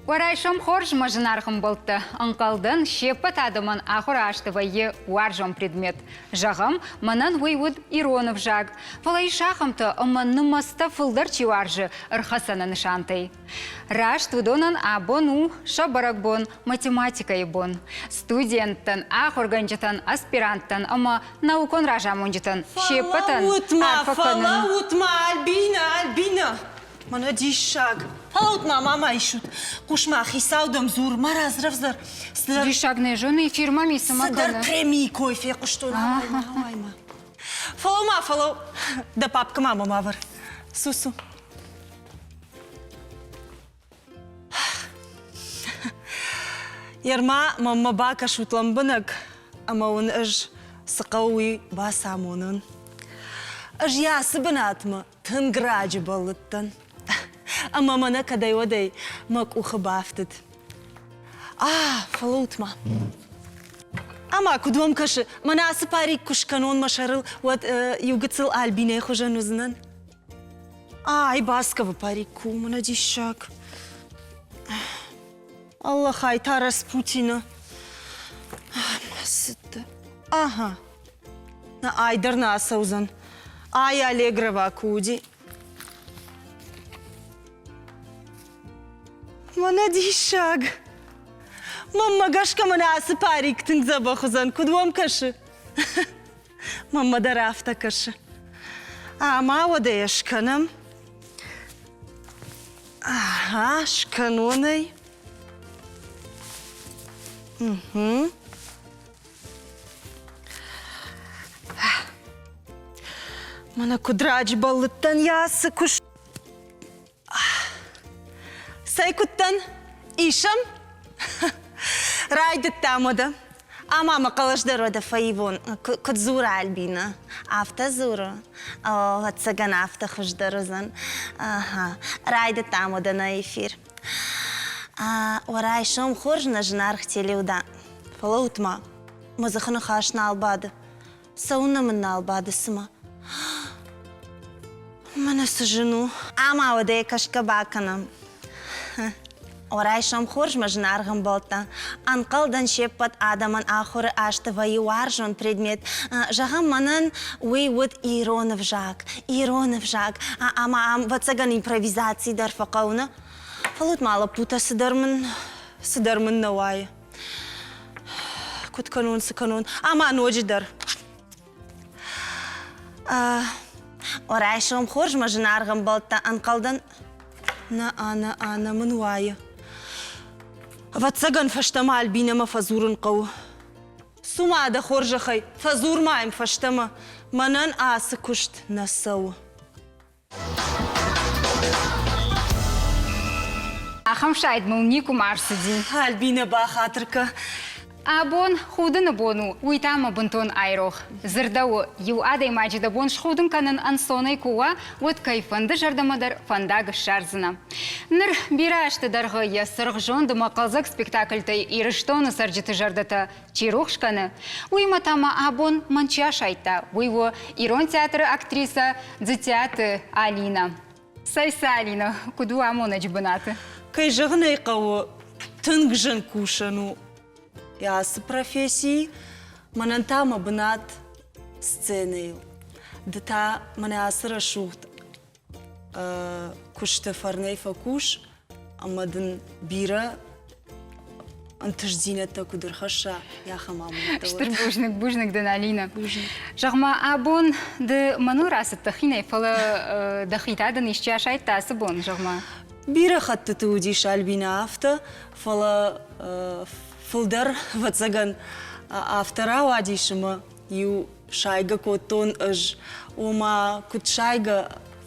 Уӕ райсом хорз, мӕ зынаргъ ӕмбӕлттӕ! Ӕнхъӕлдӕн, се ппӕт адӕмӕн ахуыры азты вӕййы уарзон предмет. Зӕгъӕм, мӕнӕн уый уыд ирон ӕвзаг. Фӕлӕ ис ахӕмтӕ, ӕмӕ нымӕцтӕ фылдӕр чи уарзы ӕрхӕцӕны нысантӕй. Раст уыдонӕн абон у сӕ бӕрӕгбон математикӕйы бон. Студенттӕн, ахуыргӕнджытӕн, аспиранттӕн ӕмӕ наукон разамонджытӕн се ппӕтӕн арфӕ кӕнын. Фӕлӕуут-ма, Альбинӕ, Альбинӕ! Мӕнӕ диссаг! Фӕлӕуут-ма, ма ма исут. Хъус-ма, хицау дӕм дзур, марадз рӕвдздӕр. Цыдӕр Диссаг нӕ зоны, эфирмӕ ми цыма Цыдӕр кӕны. премийы кой фехъуыстон. Ауай-ма, ауай-ма. Фӕлӕуу-ма, фӕлӕуу. Дӕ папкӕ ма мӕм авӕр. Сусу. Ерма, мӕнмӕ бакӕсут лӕмбынӕг, ӕмӕ уын ӕз цы хъӕуы, уый бацамонон. Ӕз йӕ ацы бынатмӕ тынг раджы бӕллыдтӕн. Ӕмӕ мӕнӕ кӕдӕй-уӕдӕй мӕ къухы бафтыд. А, фӕлӕуут-ма. Ӕмӕ куыд уӕм кӕсы, мӕнӕ ацы парик куы скӕнон мӕ сӕрыл, уӕд иу гыццыл Альбинӕйы хуызӕн уыдзынӕн? Ай, Басковы парик ку, мӕнӕ диссаг. Аллахай, та Распутина. Ма Ага. На ай дӕр нӕ ацӕудзӕн. Ай Аллегрова ку уыди. Мӕнӕ диссаг! Мӕнмӕ гӕсгӕ мӕнӕ ацы парик тынг дзӕбӕх уыдзӕн. Куыд уӕм кӕсы? Мӕнмӕ дӕр афтӕ кӕсы. Ӕмӕ уӕдӕ йӕ скӕнӕм. Ага, скӕнон ӕй. Угу. Мӕнӕ куыд раджы бӕллыдтӕн йӕ ацы куыст. Цӕй куыдтӕн? Исӕм? Райдыдтам уӕдӕ. Ӕмӕ мӕ хъӕлӕс дӕр уӕдӕ фӕивон. Куыд дзуры Альбинӕ? Афтӕ дзуры? О, ӕцӕгӕн афтӕ хуыздӕр уыдзӕн. Аха. Райдыдтам уӕдӕ нӕ эфир. Уӕ райсом хорз, нӕ зынаргъ телеуда. Фӕлӕуут-ма, мӕ дзыхы ныхас нал бады. Цӕуыннӕ мын нал бады цымӕ? Мӕнӕ цы зын у. Ӕмӕ уӕдӕ кӕсгӕ бакӕнӕм. О, райсом хорз, мӕ зынаргъ ӕмбӕлттӕ. Ӕнхъӕлдӕн се ппӕт адӕмӕн ахуыры азты вӕййы уарзон предмет. Зӕгъӕм, мӕнӕн уый уыд ирон ӕвзаг. Ирон ӕвзаг. Ӕмӕ ам, ӕвӕццӕгӕн, импровизаци дӕр фӕхъӕуы, нӕ? Фӕлӕ ма лӕппутӕ, цыдӕр мын, цыдӕр мын нӕ уайы. Куыд кӕнон, цы кӕнон? Ӕмӕ ноджыдӕр. Райсом хорз, мӕ зынаргъ ӕмбӕлттӕ, ӕнхъӕлдӕн. Нӕ, нӕ, нӕ мын уайы. Ӕвӕццӕгӕн, фӕстӕмӕ Альбинӕмӕ фӕдзурын хъӕуы. Цума дӕ хорзӕхӕй, фӕдзур ма йӕм фӕстӕмӕ. Мӕнӕн ацы куыст нӕ цӕуы. Ахӕм сайд мыл никуыма ӕрцыди. Альбинӕ бахатыр кӕ. Абон худыны бон у, уый та мӕ бынтон айрох. Дзырдӕуы, иу адӕймаджы дӕ бон схудын кӕнын ӕнцонӕй куы уа, уӕд кӕйфӕнды зӕрдӕмӕ дӕр фӕндаг ссардзынӕ. Ныр бирӕ азты дӕргъы йӕ цыргъзонд ӕмӕ хъӕлдзӕг спектакльтӕй Ирыстоны цӕрджыты зӕрдӕтӕ чи рухс кӕны, уыимӕ та ма абон мӕн чи асайдта, уый у ирон театры актрисӕ Дзытиаты Алинӕ. Цӕй цы, Алинӕ, куыд у амонӕджы бынаты? Кӕй зӕгъын ӕй хъӕуы, тынг зын кусӕн у ацы профессийы. Мӕнӕн та мӕ бынат сценӕйыл. Ды та мӕнӕ ацы рӕсугъд куысты фӕрнӕй фӕкус ӕмӕ дын бирӕ ӕнтыстдзинӕдтӕ куыд ӕрхӕсса, ахӕм амондтӕ. Стыр бузныг, бузныг дын, Алинӕ. Зӕгъ-ма, абон ды мӕныл рацыдтӕ хинӕй, фӕлӕ дӕхи та дын исчи асайдта ацы бон, зӕгъ-ма? Бирӕ хӕттыты уыдис Альбинӕ афтӕ, фӕлӕ фылдӕр, ӕвӕццӕгӕн, афтӕ рауадис ӕмӕ иу сайгӕ кодтон ӕз. Ома, куыд сайгӕ,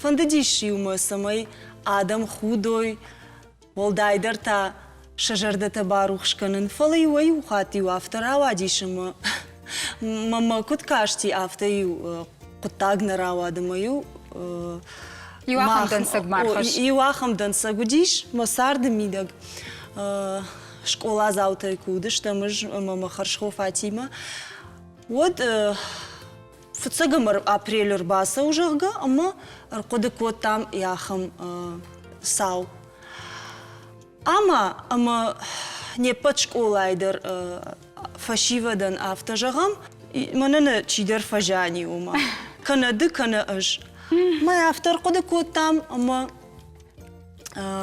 фӕндыдис-иу мӕ, цӕмӕй адӕм худой, уӕлдайдӕр та сӕ зӕрдӕтӕ барухс кӕнын. Фӕлӕ иуӕй-иу хатт-иу афтӕ рауадис ӕмӕ мӕмӕ куыд касти, афтӕ-иу хъуыддаг нӕ рауад ӕмӕ-иу Иу ахӕм дӕнцӕг ма ӕрхӕсс. Иу ахӕм дӕнцӕг уыдис мӕ царды мидӕг. Скъоладзаутӕй куы уыдыстӕм ӕз ӕмӕ мӕ хӕрзхо Фатимӕ, уӕд фыццӕгӕм апрелы ӕрбацӕуы, зӕгъгӕ, ӕмӕ ӕрхъуыды кодтам ахӕм цау. Ӕма ӕмӕ не ппӕт скъолайы дӕр фӕсивӕдӕн афтӕ зӕгъӕм, мӕнӕ нӕ чидӕр фӕзиани уымӕ. Кӕнӕ ды, кӕнӕ ӕз. Мӕ афтӕ ӕрхъуыды кодтам ӕмӕ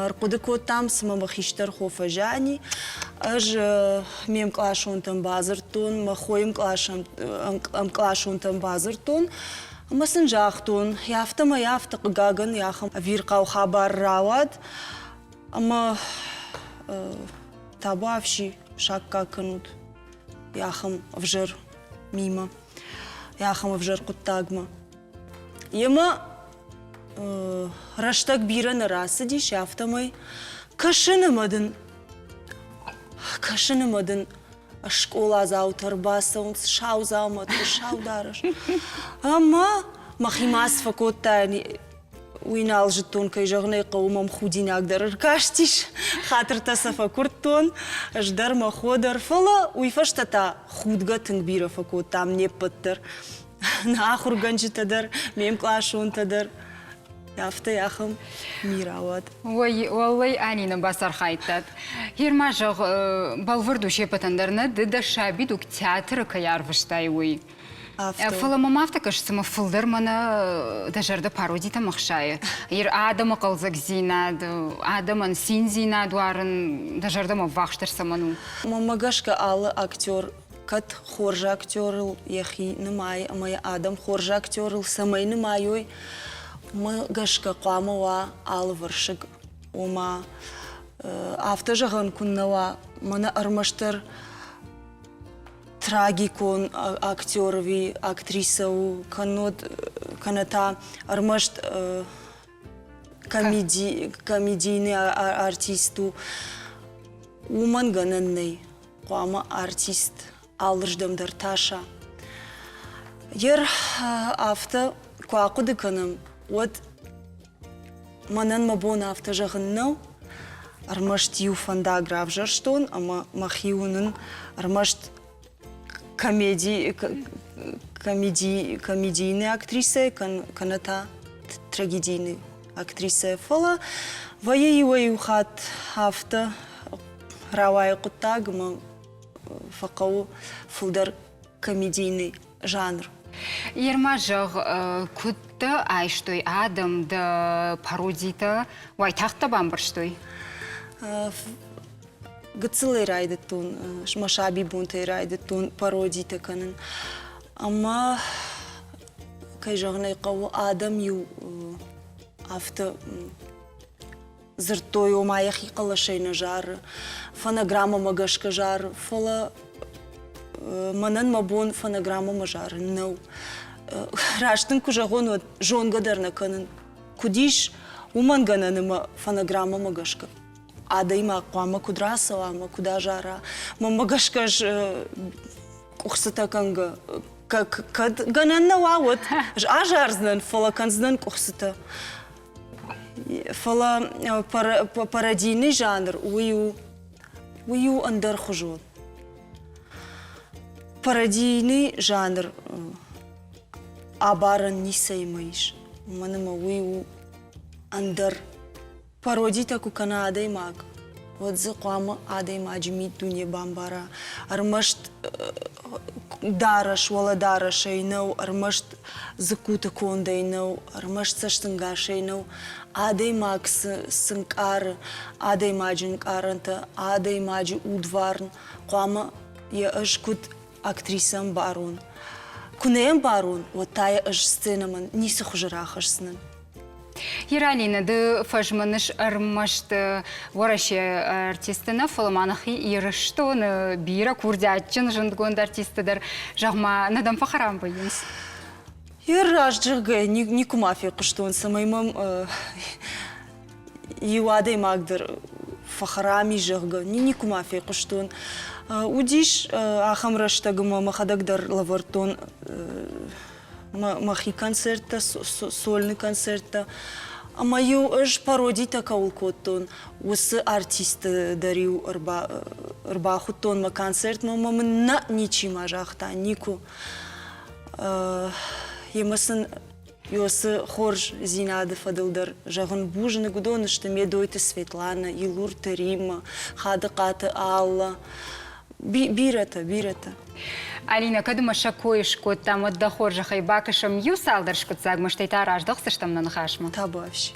ӕрхъуыды кодтам, цыма мӕ хистӕр хо фӕзиани. Ӕз ме мкъласонтӕм бадзырдтон, мӕ хойы ӕмкъласонтӕм бадзырдтон ӕмӕ сын загътон, афтӕмӕй афтӕ хъыгагӕн ахӕм ӕвирхъау хабар рауад, ӕмӕ табуафси саккаг кӕнут ахӕм ӕвзӕр мимӕ, ахӕм ӕвзӕр хъуыддагмӕ. Емӕ рӕстӕг бирӕ нӕ рацыдис, афтӕмӕй кӕсын ӕмӕ дын кӕсын ӕмӕ дын скъоладзаутӕ ӕрбацӕуынц сау дзаумӕтты, сау дарӕс. Ӕмӕ мӕхимӕ цы фӕкодтаин, уый нал зыдтон, кӕй зӕгъын ӕй хъӕуы, мӕм худинаг дӕр ӕркастис, хатыртӕ сӕ фӕкуырдтон, ӕз дӕр, мӕ хо дӕр, фӕлӕ уый фӕстӕ та худгӕ тынг бирӕ фӕкодтам не ппӕт дӕр. Нӕ ахуыргӕнджытӕ дӕр, ме мкъласонтӕ дӕр. Афтӕ ахӕм ми рауад. Ой, уӕллӕй, Анина бацархайдтат. Гьер ма зӕгъ, бӕлвырд у се ппӕтӕн дӕр нӕ, ды дӕ сабидуг театры кӕй арвыстай, уый. Фӕлӕ мӕм афтӕ кӕсы, цыма фылдӕр мӕнӕ дӕ зӕрдӕ пародитӕм ӕхсайы. Адӕмы хъӕлдзӕгдзинад, адӕмӕн циндзинад уарын дӕ зӕрдӕмӕ ӕввахсдӕр цӕмӕн у? Мӕнмӕ гӕсгӕ алы актер кӕд хорз актерыл йӕхи нымайы ӕмӕ йӕ адӕм хорз актерыл цӕмӕй нымайой, уымӕ гӕсгӕ хъуамӕ уа алывӕрсыг. Ома, афтӕ зӕгъӕн куыннӕ уа, мӕнӕ ӕрмӕстдӕр трагикон актер ӕви актрисӕ у, кӕннод кӕнӕ та ӕрмӕст комедийный артист у, уымӕн гӕнӕн нӕй. Хъуамӕ артист алырдӕм дӕр таса. Ер афтӕ куы ахъуыды кӕнӕм, уӕд мӕнӕн мӕ бон афтӕ зӕгъын нӕу, ӕрмӕст иу фӕндаг равзӕрстон ӕмӕ мӕхи уынын ӕрмӕст комеди, комеди, комедийный актрисӕ кӕнӕ та трагедийный актрисӕ. Фӕлӕ вӕййы иуӕй-иу хатт афтӕ рауайы хъуыддаг ӕмӕ фӕхъӕуы фылдӕр комедийный жанр. Ерма, зӕгъ, куыд дӕ айстой адӕм, дӕ пародитӕ уайтагъд дӕ бамбӕрстой? Гыццылӕй райдыдтон, мӕ сабибонтӕй райдыдтон пародитӕ кӕнын. Ӕмӕ, кӕй зӕгъын ӕй хъӕуы, адӕм-иу афтӕ дзырдтой, ома йӕхи хъӕлӕсӕй нӕ зары, фонограммӕмӕ гӕсгӕ зары, фӕлӕ мӕнӕн мӕ бон фонограммӕмӕ зарын нӕу. Раст дын куы зӕгъон, уӕд зонгӕ дӕр нӕ кӕнын. Куыд ис, уымӕн гӕнӕн ӕмӕ фонограммӕмӕ гӕсгӕ адӕймаг хъуамӕ куыд рацӕуа ӕмӕ куыд азара. Мӕнмӕ гӕсгӕ ӕз къуыхцытӕ кӕнгӕ кӕд гӕнӕн нӕ уа, уӕд ӕз азардзынӕн, фӕлӕ кӕндзынӕн къуыхцытӕ. Фӕлӕ пародийный жанр уый у, уый у ӕндӕрхуызон. Пародийный жанр абарӕн ницӕимӕ ис, уымӕн ӕмӕ уый у ӕндӕр. Пародитӕ куы кӕна адӕймаг, уӕд дзы хъуамӕ адӕймаджы миддуне бамбара. Ӕрмӕст дарӕс уӕлӕдарӕсӕй нӕу, ӕрмӕст дзыккуты кондӕй нӕу, ӕрмӕст цӕстӕнгасӕй нӕу. Адӕймаг цы, цы нкъары, адӕймаджы нкъарӕнтӕ, адӕймаджы удварн хъуамӕ йӕ ӕз куыд актрисӕ ӕмбарон. Куы нӕ ӕмбарон, уӕд та йӕ ӕз сценӕмӕ ницы хуызы рахӕсдзынӕн. Иралина, ды фӕзмыныс ӕрмӕст Уӕрӕсейы артисты нӕ, фӕлӕ ма нӕхи Ирыстоны бирӕ курдиатджын зындгонд артисты дӕр. Зӕгъ-ма, нӕ дӕм фӕхӕрам вӕййынц? Йе раст зӕгъгӕ, никуы ма фехъуыстон, цӕмӕй мӕм иу адӕймаг дӕр фӕхӕрам и, зӕгъгӕ, никуы ма фехъуыстон. Уыдис ахӕм рӕстӕг ӕмӕ мӕхӕдӕг дӕр лӕвӕрдтон мӕхи концерттӕ, сольный концерттӕ. Ӕмӕ-иу ӕз пародитӕ кӕуыл кодтон, уыцы артистты дӕр-иу ӕрбахуыдтон мӕ концертмӕ ӕмӕ мын нӕ ничи ма загъта, никуы. Емӕ сын... Ёсы хорздзинады фӕдыл дӕр зӕгъын бузныг, уыдон сты Медойты Светланӕ, Илурты Риммӕ, Хадыхъаты Алла, бирӕтӕ, бирӕтӕ. Алинӕ, кӕд ма сӕ кой скодтам, уӕд дӕ хорзӕхӕй бакӕсӕм иу цалдӕр скъуыддзагмӕ, стӕй та раздӕхдзыстӕм нӕ ныхасмӕ. Табуафси.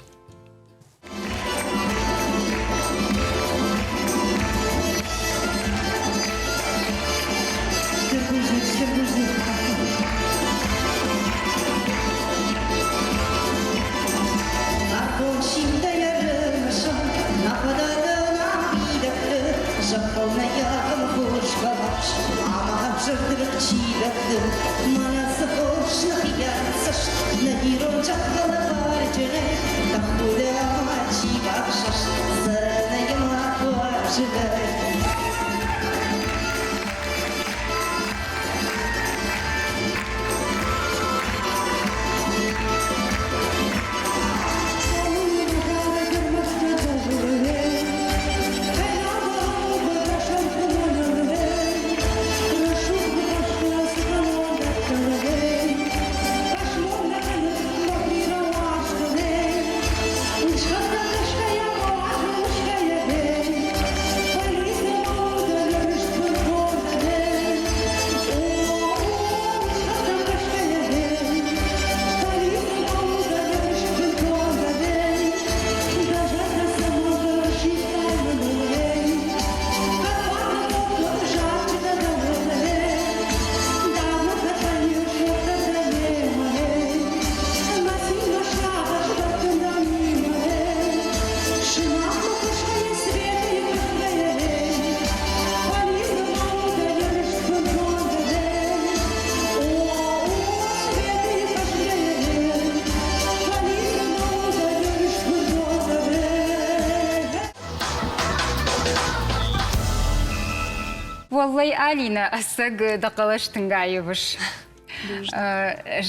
Уӕллӕй, Алинӕ, ӕцӕг дӕ хъӕлӕс тынг аивыс.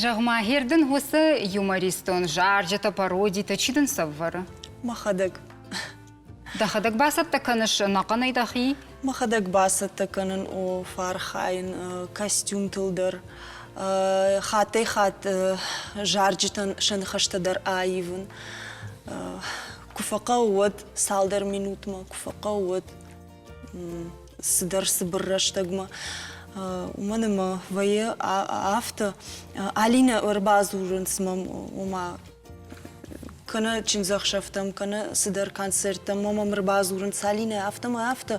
Зӕгъ-ма, гьер дын уыцы юмористон зарджытӕ, пародитӕ чи дын сӕвӕры? Мӕхӕдӕг. Дӕхӕдӕг бацӕттӕ кӕныс ӕнӕхъӕнӕй дӕхи? Мӕхӕдӕг бацӕттӕ кӕнын, о, фӕархайын костюмтыл дӕр. Хаттӕй-хатт зарджытӕн сӕ ныхӕстӕ дӕр аивын. Куы фӕхъӕуы, уӕд цалдӕр минутмӕ, куы фӕхъӕуы, уӕд цыдӕр цыбыр рӕстӕгмӕ. Уымӕн ӕмӕ вӕййы афтӕ, Алинӕ ӕрбадзурынц мӕм, ома кӕнӕ чындзӕхсӕвтӕм, кӕнӕ цыдӕр концерттӕм мӕм ӕрбадзурынц, Алинӕ, афтӕ мӕ афтӕ,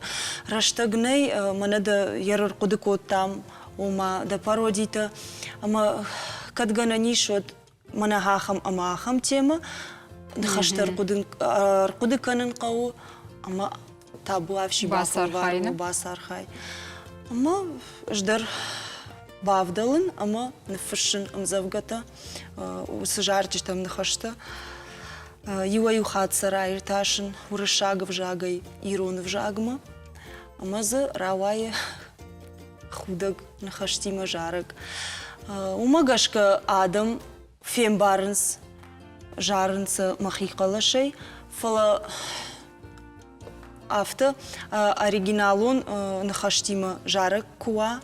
рӕстӕг нӕй, мӕнӕ дӕ йӕ ӕрхъуыды кодтам, ома дӕ пародитӕ. Ӕмӕ кӕд гӕнӕн ис, уӕд мӕнӕ ахӕм ӕмӕ ахӕм темӕ ныхӕстӕ ӕрхъуыды кӕнын хъӕуы ӕмӕ табуафси бацархайын бацархай. Ӕмӕ ӕз дӕр бавдӕлын ӕмӕ ныффыссын ӕмдзӕвгӕтӕ, уыцы зарджытӕм ныхӕстӕ. Иуӕй-иу хатт сӕ раиртасын уырыссаг ӕвзагӕй ирон ӕвзагмӕ ӕмӕ дзы рауайы худӕг ныхӕстимӕ зарӕг. Уымӕ гӕсгӕ адӕм фембарынц, зарынц мӕхи хъӕлӕсӕй, фӕлӕ афтӕ оригиналон ныхӕстимӕ зарӕг куы уа,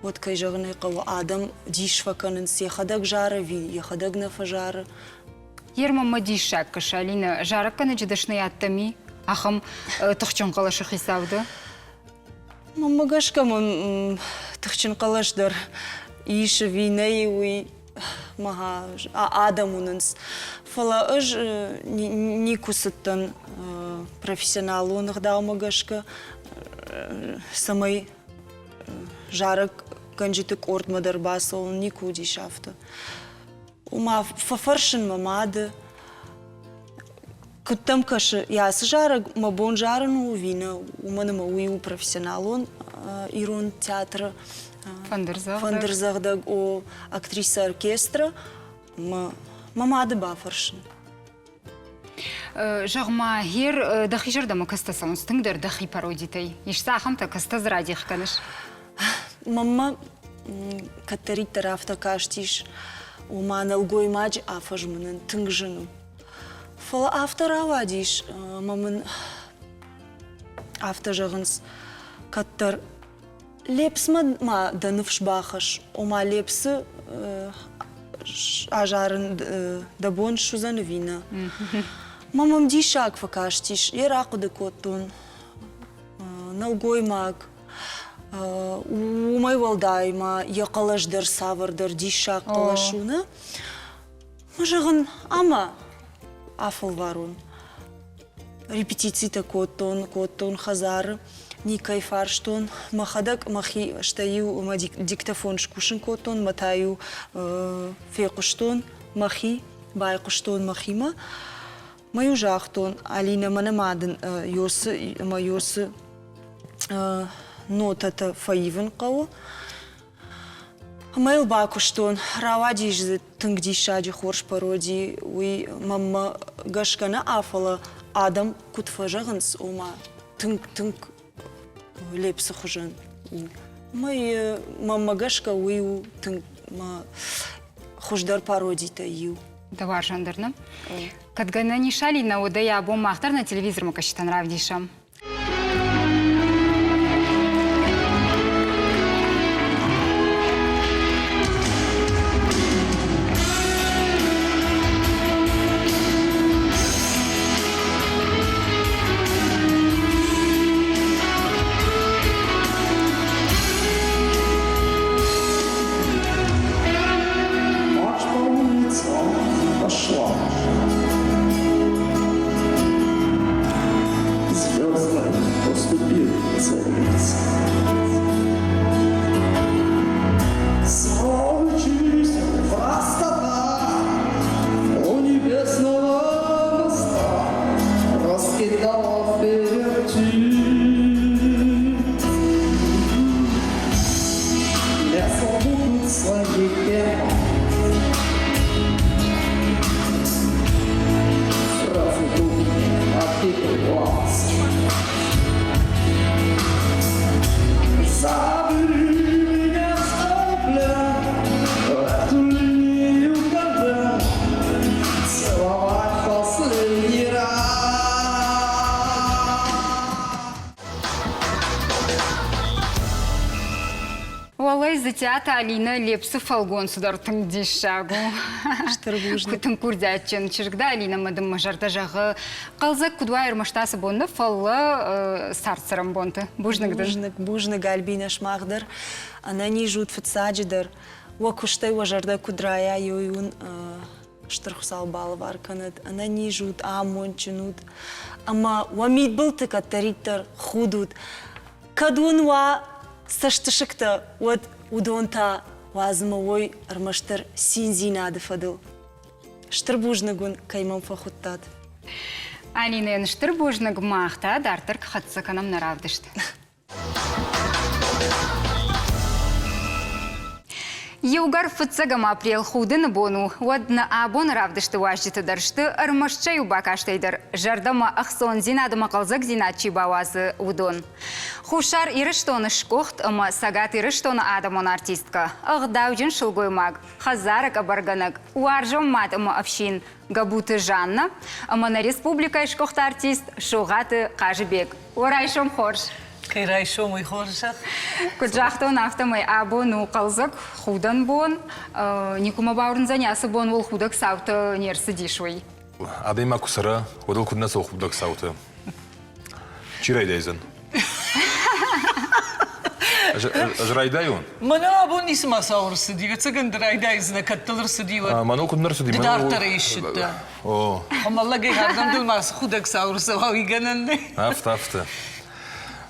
уӕд, кӕй зӕгъын ӕй хъӕуы, адӕм дис фӕкӕнынц, йӕхӕдӕг зары ӕви йӕхӕдӕг нӕ фӕзары. Ермӕмӕ диссаг кӕсы, Алинӕ, зарӕггӕнӕджы дӕсныйадтӕм и ахӕм тыхджын хъӕлӕсы хицау дӕ? Мӕнмӕ гӕсгӕ мын тыхджын хъӕлӕс дӕр ис ӕви нӕй, уый мӕ адӕм уынынц. Фӕлӕ ӕз никуы цыдтӕн профессионалон ӕгъдаумӕ гӕсгӕ, цӕмӕй зарӕггӕнджыты къордмӕ дӕр бацӕуон, никуы уыдис афтӕ. Ома фӕфӕрсын мӕ мады, куыд дӕм кӕсы, йӕ ацы зарӕг мӕ бон зарын у ӕви нӕ, уымӕн ӕмӕ уый у профессионалон ирон театры фӕндырдзӕгъдӕг, о, актрисӕ оркестра. Мӕ мӕ мады бафӕрсын. Зӕгъ-ма, гьер дӕхи зӕрдӕмӕ кӕцытӕ цӕуынц тынгдӕр дӕхи пародитӕй? Ис дзы ахӕмтӕ, кӕцытӕ дзы радих кӕныс? Мӕнмӕ кӕддӕриддӕр афтӕ кастис, ома нӕлгоймаджы афӕзмынын тынг зын у. Фӕлӕ афтӕ рауадис, ӕмӕ мын афтӕ зӕгъынц, кӕддӕр Лепсмӕ ма дӕ ныфс бахӕсс, ома Лепсы. азарын дӕ бон суыдзӕн ӕви нӕ. Мӕ мӕм диссаг фӕкастис, йӕ рахъуыды кодтон. Нӕлгоймаг, уымӕй уӕлдай ма йӕ хъӕлӕс дӕр цавӕрдӕр диссаг хъӕлӕс у, нӕ? Зӕгъын, ӕмӕ афӕлварон. Репетицитӕ кодтон, кодтон хӕдзары, никӕй фарстон. Мӕхӕдӕг мӕхи, стӕй-иу мӕ диктофон скусын кодтон, мӕ та-иу фехъуыстон мӕхи, байхъуыстон мӕхимӕ. Мӕ-иу загътон, Алинӕ, мӕнӕ ма дын ёсы ӕмӕ ёсы нотӕтӕ фӕивын хъӕуы. Ӕмӕ йыл бакуыстон. Рауадис дзы тынг диссаджы хорз пароди. Уый мӕнмӕ гӕсгӕ нӕ, фӕлӕ адӕм куыд фӕзӕгъынц, ома тынг тынг Лепсы хуызӕн у. Ӕмӕ мӕнмӕ гӕсгӕ уый у тынг мӕ хуыздӕр пародитӕй иу. Дӕ уарзондӕр, нӕ? Кӕд гӕнӕн ис, Алинӕ, уӕд ӕй абон мах дӕр нӕ телевизормӕ кӕсджытӕн равдисӕм. Марш по улицам пошла. Звездной поступил царица. Сволочись, простота у небесного моста раскидала вперед. Лесом будут свои Сразу тут ответил глаз. Забери меня с корабля, эту линию корабля, целовать последний раз. Уӕлӕй Зытиаты Алинӕ Лепсы фӕлгонц дӕр тынг диссаг у. Стыр бузныг. Куы тынг курдиатджын чызг дӕ, Алинӕ, мӕ дын мӕ зӕрдӕ зӕгъы, хъӕлдзӕг куыд уай ӕрмӕст ацы бон нӕ, фӕлӕ цард-цӕрӕнбонты. Бузныг дын. Бузныг, бузныг, Альбинӕ, сымах дӕр. Ӕнӕниз ут фыццаджыдӕр. Уӕ куыстӕй уӕ зӕрдӕ куыд райа, уый уын Стыр Хуыцау балӕвар кӕнӕд, ӕнӕниз ут, амондджын ут ӕмӕ уӕ мидбылты кӕддӕриддӕр худут. Кӕд уын уа цӕстысыгтӕ, уӕд уыдон та уадзмӕ уой ӕрмӕстдӕр циндзинады фӕдыл. Стыр бузныг уын, кӕй мӕм фӕхуыдтат. Алинӕйӕн стыр бузныг, мах та дарддӕр хӕццӕ кӕнӕм нӕ равдыст. Иугӕр фыццӕгӕм апрел худыны бон у, уӕд нӕ абоны равдысты уазджыты дӕр сты ӕрмӕст сӕ иу бакастӕй дӕр зӕрдӕмӕ ӕхцондзинад ӕмӕ хъӕлдзӕгдзинад чи бауадзы, уыдон. Хуссар Ирыстоны сгуыхт ӕмӕ Цӕгат Ирыстоны адӕмон артисткӕ, ӕгъдауджын сылгоймаг, хӕдзары къӕбӕргӕнӕг, уарзон мад ӕмӕ ӕфсин Габуты Жанна ӕмӕ нӕ республикӕйы сгуыхт артист Сугъаты Хъазыбег. Уӕ райсом хорз! Кӕй райсом, уый хорзӕх. Куыд загътон, афтӕмӕй абон у хъӕлдзӕг, худӕн бон. Никуы мӕ бауырндзӕни, ацы бон уыл худӕг цаутӕ не рцыдис, уый. Адӕймаг куы цӕра, уӕд ыл куыд нӕ цӕуы худӕг цаутӕ? Чи райдайдзӕн? Ӕз райдайон? Мӕныл абон ницыма цау ӕрцыди, ӕцӕгӕн ды райдайдзынӕ, кӕд дыл ӕрцыди, уӕд. Мӕныл куыд не рцыди? Ды дарддӕр ӕй ссыдтӕ. О. Хуымӕллӕгӕй ардӕм дыл ма цы худӕг цау ӕрцӕуа, уый гӕнӕн нӕй. Афтӕ, афтӕ.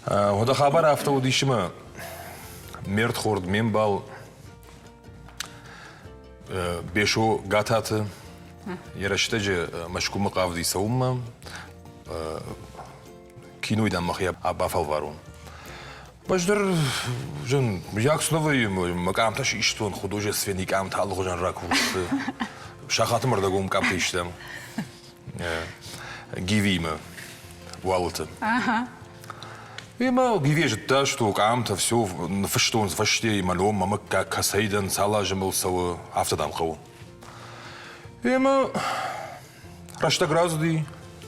Уӕдӕ хабар афтӕ уыдис ӕмӕ ме рдхорд, ме мбал Бесо Гататы йӕ рӕстӕджы Мӕскуымӕ хъавыди цӕуынмӕ, кинойы дам мӕхи бафӕлварон. Ӕз дӕр зын, як снова мӕ къамтӕ систон, художественный къамтӕ алыхуызӕн ракурсты. Сахаты мӕрдӕгом къамтӕ истам Гивимӕ, Уалыты. Ӕмӕ Гиви зыдта, что къамтӕ все ныффыстон фӕстейы мӕ ном, мӕ мыггаг, кӕцӕй дӕн, цал азы мыл цӕуы, афтӕ дам хъӕуы. Ӕмӕ Рӕстӕг рацыди,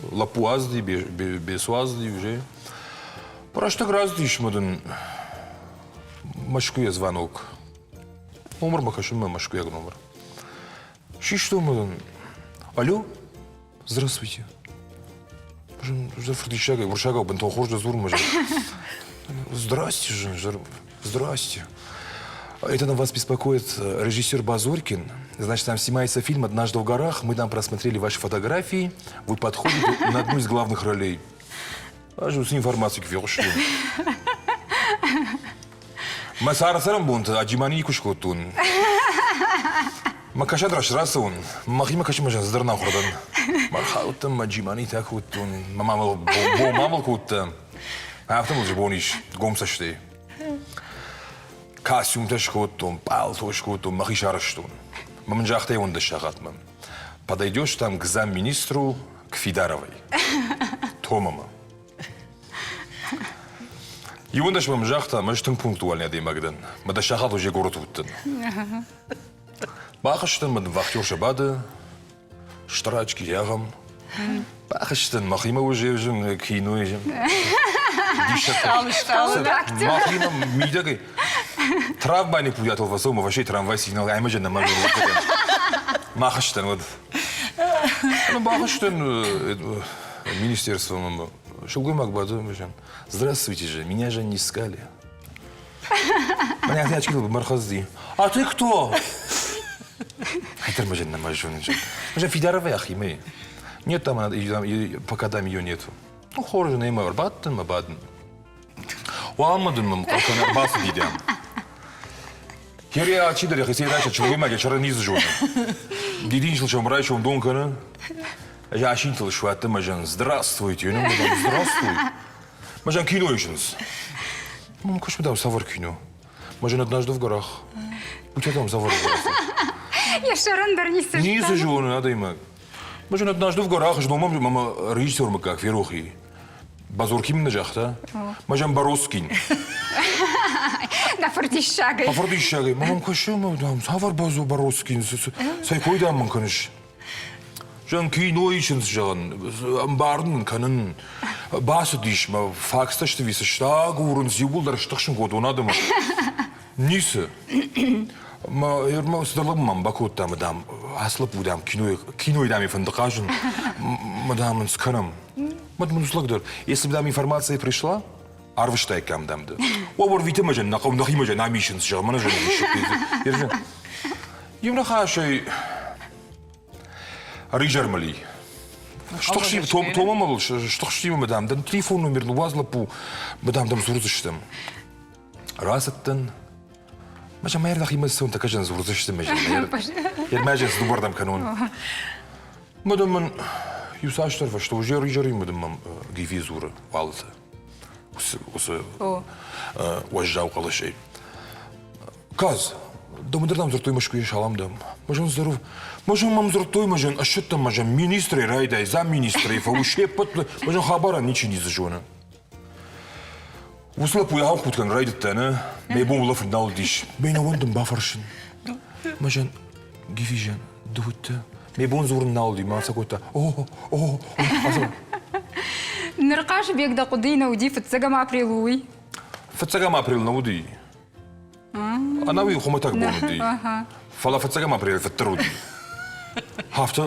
лӕппу ацыди, Бесо ацыди уже. Рӕстӕг рацыдис ӕмӕ дын Мӕскуыйӕ звонок. Номырмӕ кӕсынмӕ мӕскуыйаг номыр. Систон мын. Алло, здравствуйте. Фырдиссагӕй, уырыссагау бынтон хорз дзурын мӕ Здрасте же, здрасте. Это нам вас беспокоит режиссер Базуркин. Значит, там снимается фильм «Однажды в горах». Мы там просмотрели ваши фотографии. Вы подходите на одну из главных ролей. Ӕз уыцы информаци куы фехъуыстон. Мӕ царды-цӕрӕнбонты Аджимани никуы скодтон. Мӕ кӕсӕд раст рацӕуын, мӕхимӕ кӕсын мӕ зӕрдӕ нахуыр дӕн. Мӕ рхаудтӕн, мӕ джиманитӕ кодтон, мӕ мамыл бомамыл кодта. Афтӕ мыл бон ис гом цӕстӕй. Костюмтӕ скодтон, пъалто скодтон, мӕхи сарӕзтон. Мӕ мын загъта иуӕндӕс сахатмӕ. Подойдешь там к замминистру, к Фидаровой. Томамӕ. Иуӕндӕс мӕм загъта, ӕз тынг пунктуальный адӕймаг дӕн. Мӕ дӕ сахат уже город уыдтӕн. Бахызтӕн, мӕ вахтер бады, стыр очки зӕгъӕм. Бахызтӕн, мӕхимӕ уже зын кинойы. Мӕхимӕ мидӕгӕй трамвайны пулятыл фӕцӕуы, мӕ фӕсте трамвай сигнал ӕмӕ жӕн нӕма Махызтӕн уӕд. Бахызтӕн министерствомӕ. Сылгоймаг бады, Здравствуйте же, меня же не искали. Меня очки мархазди. А ты кто? Хайтар мы же на Мы же Фидарова Ахимы. Нет там, пока там ее нету. Ну, хорз, нӕма ӕрбадтӕн мӕ бадын. Уалынмӕ дын мӕм хъӕукӕн ӕрбацыди дӕм. Херия чидӕр йӕхицӕй райса сылгоймаг йӕ сӕрӕн ницы зоны. Дидинджытыл сӕм райсом дон кӕны. Ӕз асинтыл суадтӕн мӕ зӕн «Здравствуйте!» Ну, мадам, здравствуй. Мӕ зӕн кино исынц. Ну, куыс дам цавӕр кино? Мӕ зӕн однажды в горах. У тебя там цавӕр Йӕ сӕрӕн дӕр ницы Ницы зоны адӕймаг. Мӕ зӕн однажды в горах зномам мӕ режиссер мыггаг ферох и. Базуркин нӕ загъта? Мӕ зӕн Бороскин. Дӕ фырдиссагӕй. Мӕ фырдиссагӕй. Мӕ мӕм кӕсы, мӕ дам, цавӕр базо Бороскин? Цӕй кой дам мын кӕныс? Зӕгъын, кино исынц, зӕгъын, ӕмбарын мын кӕнын. Бацыдис мӕ факстӕ сты агурынц, иууылдӕр стыхсын кодтон адӕмы. Ницы. Мӕ мӕ цыдӕр лӕг мӕм бакодта, мадам, ацы лӕппу, дам, кинойы, кинойы, дам, фӕнды хъазын, мадам, ын скӕнӕм. Мад мын лӕг дӕр, если бы, дам, информация пришла, арвыстаиккам, дам, ды. О, ӕрвиты мӕ нӕ хъӕу нӕхимӕ жӕн ам исынц, зӕгъ, мӕнӕ жӕн исынц. Иу ныхасӕй Ӕризӕрмӕли. Стыхсти, Тома мыл стыхсти, мадам, дӕн телефон номер ныууадз лӕппу, мадам, дӕм дзурдзыстӕм. Рацыдтӕн. Мӕ мӕ ӕрдӕхимӕ цӕуын такӕ дзурдзысты мӕ Ермӕ зӕн дыууӕрдӕм кӕнон. Мадам мын иу цасдӕр фӕстӕ уже ӕризӕри мадам мӕм Гиви дзуры уалыты. Уыцы уӕззау хъӕлӕсӕй. Каз, дӕмдӕр дам дзырдтой Мӕскуыйы салам дам. Мӕ здоров. Мӕ мӕм дзырдтой, мӕ ӕссыдтӕн, мӕ министрӕй райдай, замминистрӕй фӕуы се ппӕт, мӕ хабарӕн ничи ницы зоны. Уыцы лӕппу ахӕм худт кӕнын райдыдта, нӕ? Мӕ бон улӕфын нал уыдис. Мӕ нӕ уӕндын бафӕрсын. Мӕ Гивижан, ды уыдтӕ? Мӕ бон дзурын нал уыди, мӕ кодта. О, о, о, Ныр Хъазыбег дӕ хъуыдыйы нӕ уыди фыццӕгӕм апрелы уый? Фыццӕгӕм апрелы нӕ уыди. Ӕнӕуи хуымӕтӕг бон уыди. Фӕлӕ фыццӕгӕм апрель фыддӕр уыди. Афтӕ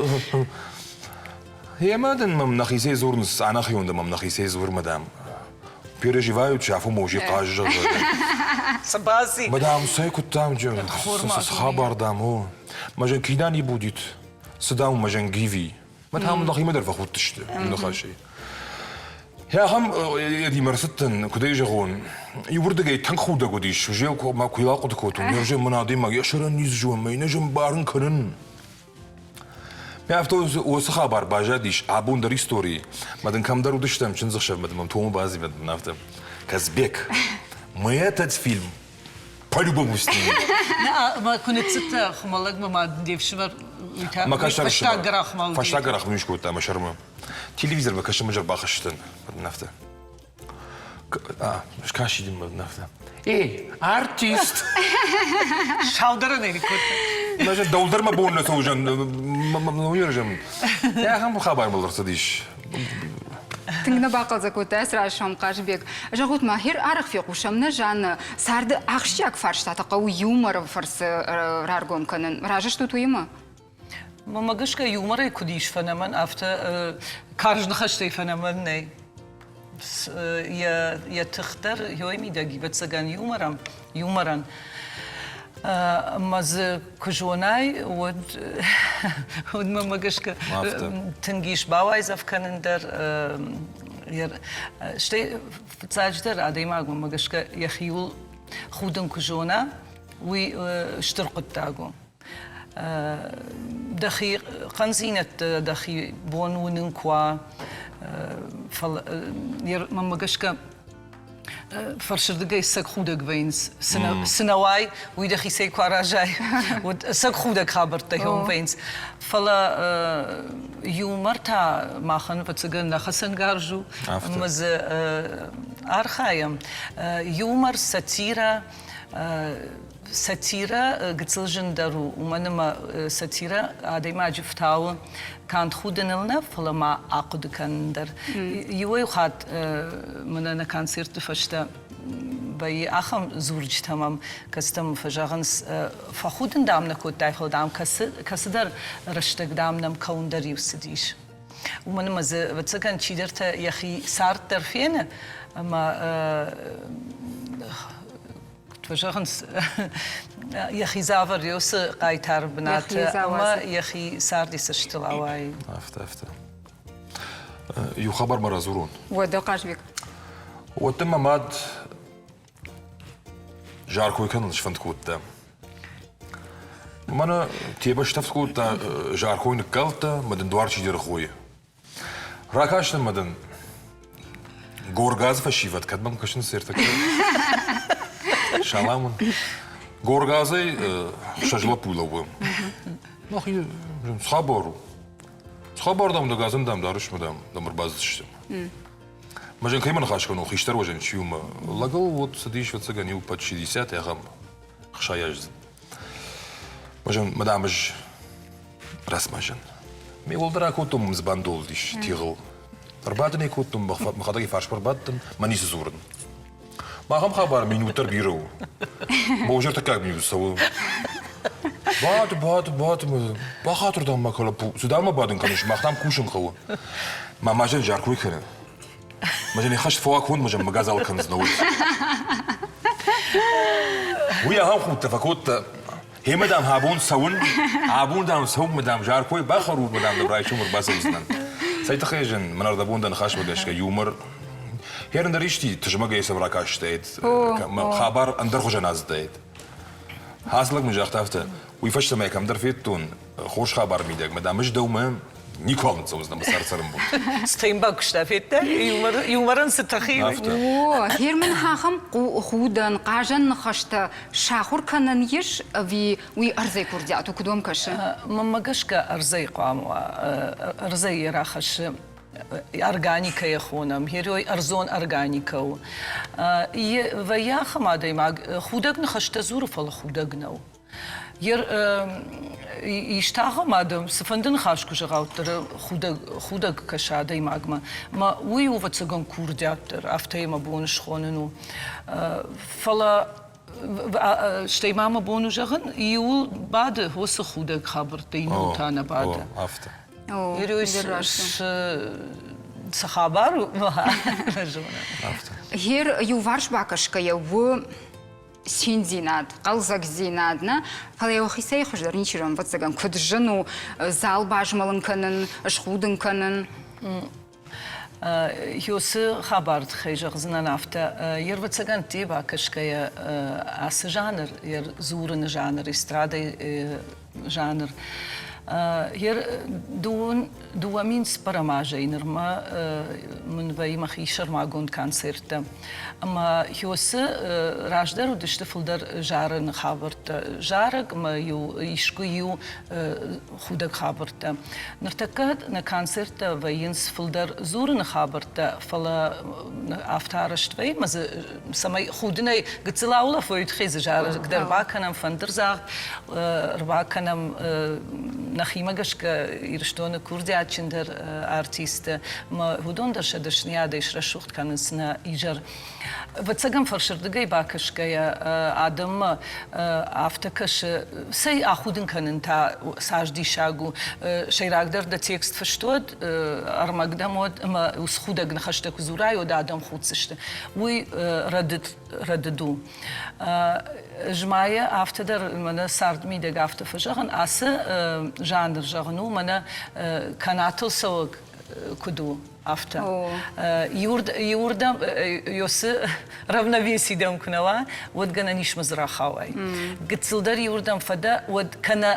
Емӕ дын мӕм нӕхицӕй дзурынц, ӕнӕхион дӕ мӕм нӕхицӕй дзур, мадам. Переживают, афо може хъаз зӕгъы. Цы баци? Мадам, цӕй куыдтам, хабар дам, о. Мӕ кина не будет. Цы дам, мӕ гиви. Мӕ там нӕхимӕ дӕр фӕхудтысты ныхасӕй. Ахӕм едимӕ ӕрцыдтӕн, куыд ӕй зӕгъон, иуырдыгӕй тынг худӕг уыдис, уже мӕ куы ахъуыды кодтон, уже мын адӕймаг йӕ сӕрӕн низ зон, мӕ йын ӕз ӕмбарын кӕнын. Мӕ афтӕ уыцы хабар баззадис абон дӕр историйы. Мӕ дын кӕмдӕр уыдыстӕм чындзӕхсӕвмӕ дын мӕм Тома базивӕд мын афтӕ. Казбек, мы этот фильм по-любому снимем. Мӕ куы ныццыдтӕ Хуымӕллӕгмӕ ма де фсымӕр уый та фӕстаг гӕрахмӕ уыди. Фӕстаг гӕрахмӕ скодта мӕ сӕрмӕ. Телевизормӕ кӕсын мӕ бахызтӕн афтӕ. Скаси дын мӕ афтӕ. Эй, артист! Саудӕрӕн ӕй кодта. Мӕ дӕу дӕр мӕ бон нӕ цӕудзӕн, мӕ Ахӕм хабар мыл ӕрцыдис. Тынг нӕ бахъӕлдзӕг кодта сразы Хъазыбег. Зӕгъут ма, хер арӕх фехъусӕм нӕ Жанна, царды ахсджиаг фарстатӕ хъӕуы юморы фӕрцы раргом кӕнын. Разы стут уыимӕ? Мӕнмӕ гӕсгӕ юморӕй куыд ис фӕнӕмӕн, афтӕ карз ныхӕстӕй фӕнӕмӕн нӕй. Йӕ тых дӕр йой мидӕг, ӕвӕццӕгӕн, юморӕн, юморӕн. Ӕмӕ дзы куы зонай, уӕд, уӕд мӕнмӕ гӕсгӕ тынг ис бауайдзӕф кӕнын дӕр. Стӕй фыццаджыдӕр адӕймаг мӕнмӕ гӕсгӕ йӕхиуыл худын куы зона, уый стыр хъуыддаг у. Дӕхи хъӕндзинӕдтӕ дӕхи бон уынын куы уа, фӕлӕ мӕнмӕ гӕсгӕ фӕрсырдыгӕй цӕг худӕг вӕййынц. Цы нӕ уай, уый дӕхицӕй куы аразай, уӕд цӕг худӕг хабӕрттӕ хион вӕййынц. Фӕлӕ юмор та махӕн, ӕвӕццӕгӕн, нӕ хӕцӕнгарз у, ӕмӕ дзы архайӕм. Юмор, сатирӕ, Сатирӕ гыццыл зындӕр у, уымӕн ӕмӕ сатирӕ адӕймаджы фтауы канд худыныл нӕ, фӕлӕ ма ахъуыды кӕнын дӕр. Иуӕй хатт мӕнӕ нӕ концертты фӕстӕ вӕййы ахӕм дзурджытӕ мӕм, кӕцытӕ мын фӕзӕгъынц, фӕхудын, дам, нӕ кодтай, фӕлӕ, дам, кӕцыдӕр рӕстӕг, дам, нӕм кӕуын дӕр-иу цыдис. Уымӕн ӕмӕ дзы, ӕвӕццӕгӕн, чидӕртӕ йӕхи цард дӕр фены ӕмӕ куыд фӕзӕгъынц, йӕхи дзавӕр уыцы хъайтары бынаты ӕмӕ йӕхи царди цӕстыл ауайы. Афтӕ, афтӕ. Иу хабар ма радзурон. Уӕдӕ, Хъазбег. Уӕдта мӕ мад жаркой кӕнын сфӕнд кодта. Мӕнӕ тебӕ стӕвд кодта, жаркой ныккалдта, мӕ дын дуар чидӕр хойы. Ракастӕн ма дын Горгазы фӕсивӕд, кӕд мӕм кӕсынц ӕртӕккӕ? Салам уын. Горгазӕй хсӕз лӕппу лӕууы. Нахи хабар у. Хабар дам да газын дам дарыс ма дам дам ӕрбацыдысты. Мӕ зын кӕимӕ ныхас кӕнон, хистӕр уӕзӕн чи у мӕ лӕгыл вот цыдис, ӕвӕццӕгӕн, иу под 60 ахӕм хсайаздзыд. Мӕ зын, мадам ӕз Рӕсмӕзӕн. Ме уӕлдӕр акодтон мын бандол ис тигъыл. Ӕрбадын ӕй кодтон, мӕхӕдӕг йӕ фарсмӕ ӕрбадтӕн, мӕ ницы дзурын. Махӕм хабар минут дӕр бирӕ у. Бозӕр тыккаг минут цӕуы. Бад, бад, бад, бахатыр дам ма кӕ лӕппу, цы дам ма бадын кӕныс, мах дам кусын хъӕуы. Мӕ мазӕн жаркой кӕны. Мӕ зӕн хӕст фӕуа конд, мӕ зӕн мӕ газал кӕндзынӕ уый. Уый ахӕм худтӕ фӕкодта, Гъемӕ, дам, абон цӕуын, абон, дам, цӕуынмӕ, дам, жаркой бахӕрут, дам, дӕм райсом ӕрбацӕудзынӕн. Цӕй тыххӕй зын, мӕн ӕрдӕбон дӕ ныхасмӕ гӕсгӕ юмор Херын дӕр исти тызмӕгӕй сӕм ракастаид, хабар ӕндӕрхуызӕн ацыдаид. Ацы лӕг мын загъта афтӕ, уый фӕстӕ мӕ кӕмдӕр федтон, хорз хабар мидӕг, мӕ дам, ӕз дӕумӕ никуал ныццӕудзынӕн мӕ цард-цӕрӕнбон. Стӕй бакуыста, федтай, юморӕн цы тых и. О, Герман ахӕм худӕн, хъазӕн ныхӕстӕ сахуыр кӕнӕн ис ӕви уый ӕрдзӕй курдиат у, куыд уӕм кӕсы? Мӕнмӕ гӕсгӕ ӕрдзӕй хъуамӕ уа, ӕрдзӕй йӕ рахӕссы органикӕйы хонӕм, герой ӕрдзон органикӕ у. Вӕййы ахӕм адӕймаг, худӕг ныхӕстӕ дзуры, фӕлӕ худӕг нӕу. Исты ахӕм адӕм, цыфӕнды ныхас куы зӕгъа, уӕддӕр худӕг, худӕг кӕсы адӕймагмӕ. Мӕ уый у, ӕвӕццӕгӕн, курдиат дӕр, афтӕ йӕ мӕ бон схонын у. Фӕлӕ стӕй ма мӕ бон у зӕгъын, иуыл бады уыцы худӕг хабӕрттӕ, иннӕуыл та нӕ бады. Афтӕ. Цы хабар у, нӕ зонын. Гер иуварс бакӕсгӕйӕ у циндзинад, хъӕлдзӕгдзинад, нӕ, фӕлӕ йӕхицӕй хуыздӕр ничи зоны, ӕвӕццӕгӕн, куыд зын у зал базмӕлын кӕнын, схудын кӕнын. Ёсы хабар тыххӕй зӕгъдзынӕн афтӕ. Йе рвӕццӕгӕн те бакӕсгӕйӕ ацы жанр, йе дзурыны жанр, эстрадӕйы жанр, йе 2004 азӕй нырмӕ мын вӕййы мӕхи сӕрмагонд концерттӕ. Ӕмӕ Хёсы раздӕр уыдысты фылдӕр зарыны хабӕрттӕ. Зарӕг ӕмӕ-иу искуы-иу худӕг хабӕрттӕ. Ныртӕккӕ нӕ концерттӕ вӕййынц фылдӕр дзурыны хабӕрттӕ, фӕлӕ афтӕ арӕзт вӕййы, ӕмӕ дзы цӕмӕй худынӕй гыццыл аулӕфой, уый тыххӕй дзы зарӕг дӕр бакӕнӕм, фӕндырдзагъд ӕрбакӕнӕм. нӕхимӕ гӕсгӕ Ирыстоны курдиатджындӕр артисттӕ ӕмӕ уыдон дӕр сӕ дӕсныйадӕй срӕсугъд кӕнынц нӕ изӕр. Ӕвӕццӕгӕн, фӕрсырдыгӕй бакӕсгӕйӕ адӕммӕ афтӕ кӕсы, цӕй ахудын кӕнын та цас диссаг у. Сӕйрагдӕр дӕ текст фыст уӕд, ӕрмӕг дӕм уӕд ӕмӕ уыцы худӕг ныхӕстӕ куы дзурай, уӕд адӕм худдзысты. Уый рӕдыд, рӕдыд у. Ӕз ма йӕ афтӕ дӕр мӕнӕ цардмидӕг афтӕ фӕзӕгъын, ацы жанр зӕгъын у мӕнӕ канатыл цӕуӕг куыд у, афтӕ. Иуырдӕм ёсы равновесий дӕм куы нӕ уа, уӕд гӕнӕн ис мӕ дзы рахауай. Гыццылдӕр иуырдӕм фӕдӕ, уӕд кӕнӕ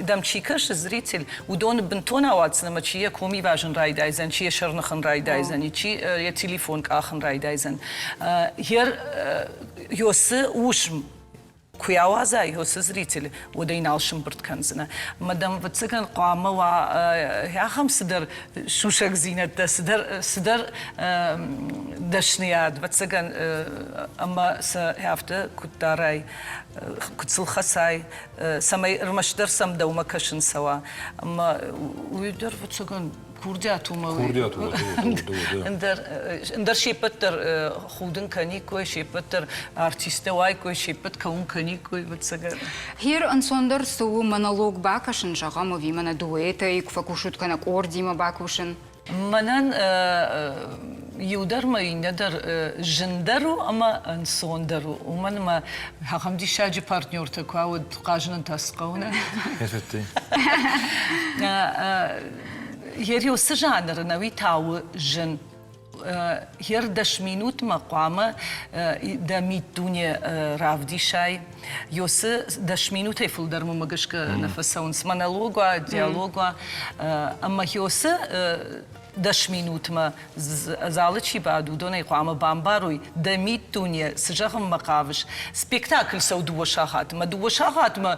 дӕм чи кӕсы, зритель, уыдоны бынтон ауадздзӕн ӕмӕ чи йӕ ком ивазын райдайдзӕн, чи йӕ сӕрныхын райдайдзӕн, чи йӕ телефон къахын райдайдзӕн. Ер ёсы уысм куы ауадзай уыцы зритель, уӕд ӕй нал сымбырд кӕндзынӕ. Ӕмӕ дӕм, ӕвӕццӕгӕн, хъуамӕ уа ахӕм цыдӕр сусӕгдзинӕдтӕ, цыдӕр, цыдӕр дӕсныйад, ӕвӕццӕгӕн, ӕмӕ сӕ афтӕ куыд дарай, куыд сыл хӕцай, цӕмӕй ӕрмӕстдӕр сӕм дӕумӕ кӕсын цӕуа. Ӕмӕ уый дӕр, ӕвӕццӕгӕн, курдиат у мӕ Курдиат у, ӕндӕр ӕндӕр се ппӕт дӕр худын кӕниккой, се ппӕт дӕр артисттӕ уаиккой, се ппӕт кӕуын кӕниккой, ӕвӕццӕгӕн. Гьер ӕнцондӕр цы у монолог бакӕсын, зӕгъӕм, ӕви мӕнӕ дуэтӕй куы фӕкусут кӕнӕ къордимӕ бакусын? Мӕнӕн иу дӕр мӕ иннӕ дӕр зындӕр у ӕмӕ ӕнцондӕр у. Уымӕн ӕмӕ ахӕм диссаджы партнертӕ куы уӕд хъазынӕн та цы хъӕуы нӕ? Ериосы жанры нӕуи та у зын. Ер 10 минутмӕ хъуамӕ дӕ миддуне равдисай. Ёсы 10 минутӕй фылдӕр мӕмӕ гӕсгӕ нӕ фӕцӕуынц монолог уа, диалог уа. Ӕмӕ ёсы 10 минутмӕ залы чи бады, уыдонӕй хъуамӕ бамбарой, дӕ миддуне цы зӕгъынмӕ хъавыс. Спектакль цӕуы дыууӕ сахатмӕ. Дыууӕ сахатмӕ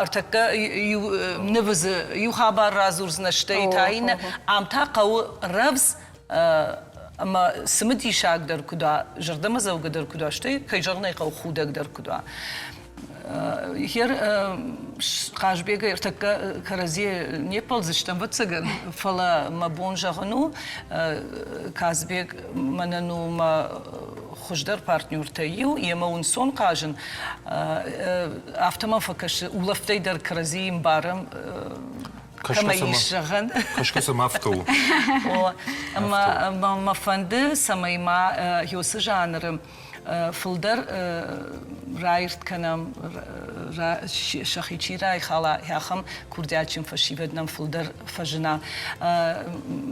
ӕртӕккӕ иу нывы дзы иу хабар радзурдзынӕ, стӕй та иннӕ. Ам та хъӕуы рӕвдз ӕмӕ цымыдисаг дӕр куыд уа, зӕрдӕмӕдзӕугӕ дӕр куыд уа, стӕй, кӕй зӕгъын ӕй хъӕуы, худӕг дӕр куыд уа. Хер Хъазбегӕй ӕртӕккӕ кӕрӕдзийӕ не ппӕлдзыстӕм, ӕвӕццӕгӕн, фӕлӕ мӕ бон зӕгъын у, Казбег мӕнӕн у мӕ хуыздӕр партнертӕй иу, йемӕ уынцон хъазын. Афтӕ мӕм фӕкӕсы, улӕфтӕй дӕр кӕрӕдзийы мбарӕм, кӕмӕй ис зӕгъӕн. Кӕсгӕ сӕм афтӕ у. Ӕмӕ мӕ фӕнды, цӕмӕй ма уыцы жанры фылдӕр раирд кӕнӕм, сӕхи чи райхала, ахӕм курдиатджын фӕсивӕд нӕм фылдӕр фӕзына.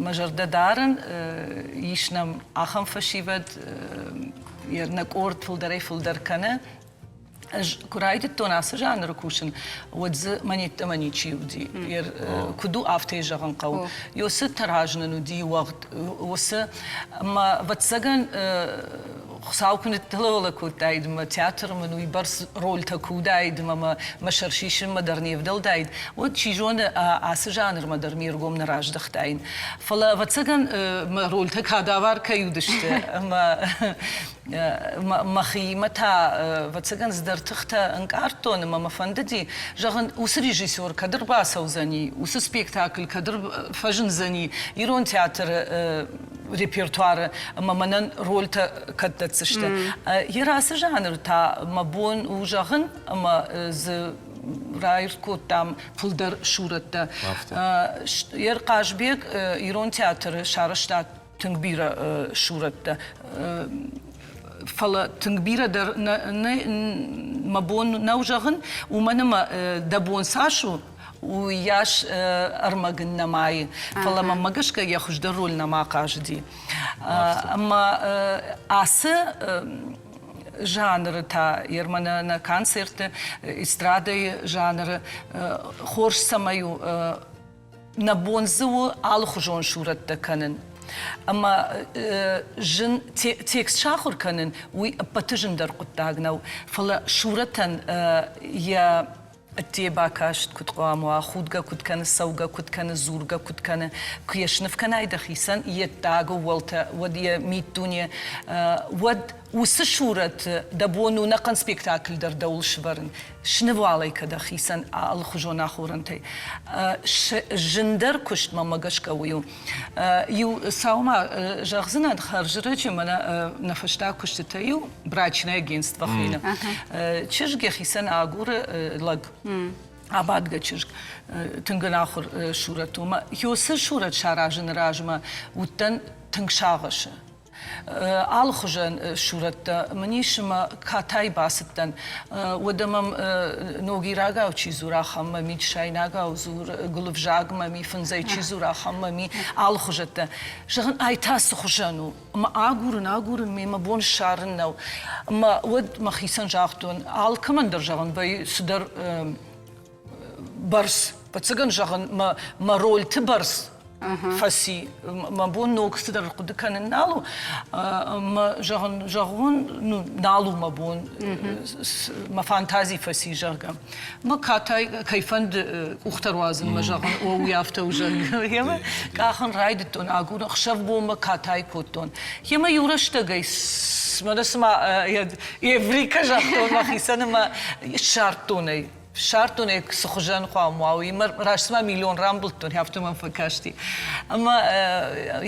Мӕ зӕрдӕ дарын, ис нӕм ахӕм фӕсивӕд, нӕ къорд фылдӕрӕй-фылдӕр кӕны. Ӕз куы райдыдтон ацы жанры кусын, уӕд дзы мӕн йеддӕмӕ ничи уыди. Куыд у, афтӕ зӕгъын хъӕуы. Уыцы тӕраз нын уыди уӕгъд. Уыцы ӕмӕ, ӕвӕццӕгӕн, Хуыцау куы ныттылӕуӕлӕ кодтаид мӕ театры мын уыйбӕрц рольтӕ куы уыдаид ӕмӕ мӕ мӕ сӕр сисынмӕ дӕр не вдӕлдаид, уӕд, чи зоны, ацы жанрмӕ дӕр ме ргом нӕ раздӕхтаин. Фӕлӕ, ӕвӕццӕгӕн, мӕ рольтӕ кадавар кӕй уыдысты ӕмӕ мӕхиимӕ та, ӕвӕццӕгӕн, цыдӕр тыхтӕ ӕнкъардтон ӕмӕ мӕ фӕндыди, зӕгъын, уыцы режиссер кӕд ӕрбацӕудзӕни, уыцы спектакль кӕд фӕзындзӕни ирон театры репертуары ӕмӕ мӕнӕн рольтӕ кӕд дӕтдзысты. Йе ацы жанр та мӕ бон у зӕгъын, ӕмӕ дзы раирд кодтам фылдӕр сурӕттӕ. Ер Хъазбег ирон театры сарӕзта тынг бирӕ сурӕттӕ. Фӕлӕ тынг бирӕ дӕр мӕ бон нӕу зӕгъын, уымӕн ӕмӕ дӕ бон цас у, уыйас ӕрмӕг ын нӕма и. Фӕлӕ мӕнмӕ гӕсгӕ йӕ хуыздӕр роль нӕма хъазыди. Ӕмӕ ацы жанры та, ермӕ нӕ концертты, эстрадӕйы жанры хорз цӕмӕй у, нӕ бон дзы у алыхуызон сурӕттӕ кӕнын. Ӕмӕ зын текст сахуыр кӕнын, уый ӕппӕты зындӕр хъуыддаг нӕу, фӕлӕ сурӕтӕн йӕ ӕдде бакаст куыд хъуамӕ уа, худгӕ куыд кӕны, цӕугӕ куыд кӕны, дзургӕ куыд кӕны, куы йӕ сныв кӕнай дӕхицӕн йе ддаг ӕууӕлтӕ, уӕд йӕ миддуне, уӕд уыцы сурӕт дӕ бон у ӕнӕхъӕн спектакль дӕр дӕуыл сывӕрын. Снывуалӕй кӕд хицӕн алыхуызон ахорӕнтӕй. Зындӕр куыст мӕмӕ гӕсгӕ уый у. Иу цау ма зӕгъдзынӕн, хӕрзрӕджы мӕнӕ нӕ фӕстаг куыстытӕ иу брачное агентство хуыйны. Чызг йӕхицӕн агуры лӕг. Абадгӕ чызг тынг ӕнахуыр сурӕт у. Ёсы сурӕт саразыны размӕ уыдтӕн тынг сагъӕсы. Алыхуызӕн сурӕттӕ мын ис ӕмӕ катай бацыдтӕн. Уӕдӕ мӕм ногирагау чи дзура, ахӕм мӕм и, чысайнагау дзур, гуылывзаг мӕм и, фындзӕй чи дзура, ахӕм мӕм и, алыхуызӕттӕ. Зӕгъын, ай та цы хуызӕн у? Ӕмӕ агурын, агурын, ме мӕ бон ссарын нӕу. Ӕмӕ уӕд мӕхицӕн загътон, алкӕмӕн дӕр зӕгъын, вӕййы цыдӕр бӕрц, ӕцӕгӕн зӕгъын, мӕ, мӕ рольты бӕрц фӕци. Мӕ бон ног цыдӕр хъуыды кӕнын нал у. Мӕ зӕгъын, зӕгъон, ну, нал у мӕ бон, мӕ фантази фӕци, зӕгъгӕ. Мӕ катай кӕй фӕнды къухтӕ руадзынмӕ, зӕгъын, о, уый афтӕ у, зӕгъгӕ. Гъемӕ къахын райдыдтон, агурын, ӕхсӕв-бонмӕ катай кодтон. Гъемӕ иу рӕстӕгӕй мӕнӕ цыма Эврика загътон мӕхицӕн ӕмӕ ссардтон ӕй. Ссардтон ӕй, цы хуызӕн хъуамӕ уа, уый. Раст цыма миллион рамбылдтон, афтӕ мӕм фӕкасти. Ӕмӕ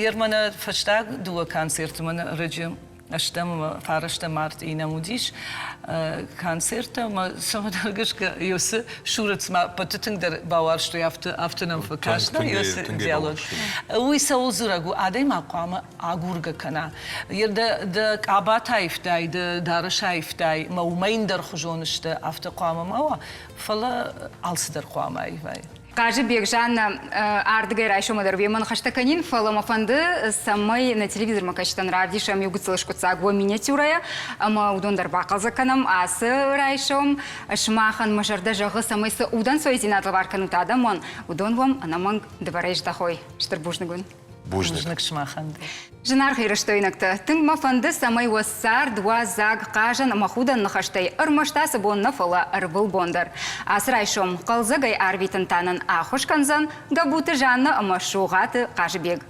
Ерманы фӕстаг дыууӕ концерты мӕн ӕрӕджы ӕстӕм ӕмӕ фарӕстӕм мартъийы нӕм уыдис концерттӕ ӕмӕ цӕмӕдӕр гӕсгӕ Йосы сурӕт цыма ӕппӕты тынгдӕр бауарзтой, афтӕ, афтӕ нӕм фӕкаст Йосы диалог. Уый цӕуыл дзурӕг у? Адӕймаг хъуамӕ агургӕ кӕна. Дӕ, дӕ къабатӕ аивтай, дӕ дарӕс аивтай, мӕ уымӕй ӕндӕрхуызон сты, афтӕ хъуамӕ ма уа, фӕлӕ алцыдӕр хъуамӕ аивай. Хъазыбег, Жанна, ардыгӕй райсомы дӕр уемӕ ныхӕстӕ кӕнин, фӕлӕ мӕ фӕнды, цӕмӕй нӕ телевизормӕ кӕсджытӕн равдисӕм иу гыццыл скъуыддзаг уӕ миниатюрӕйӕ, ӕмӕ уыдон дӕр бахъӕлдзӕг кӕнӕм ацы райсом. Сымахӕн мӕ зӕрдӕ зӕгъы, цӕмӕй цы удӕнцойдзинад лӕвар кӕнут адӕмӕн, уыдон уӕм ӕнӕмӕнг дывӕрӕй здӕхой. Стыр бузныг уын. Бузныг. Бузныг сымахӕн дӕр. Зынаргъ ирыстойнӕгтӕ, тынг мӕ фӕнды, цӕмӕй уӕ цард, уӕ дзаг, хъазӕн ӕмӕ худӕн ныхӕстӕй ӕрмӕст ацы бон нӕ, фӕлӕ ӕрвылбон дӕр. Ацы райсом хъӕлдзӕгӕй арвитын та нын ӕххуыс кӕндзӕн Гӕбуты Жаннӕ ӕмӕ Сугъаты Хъазыбег.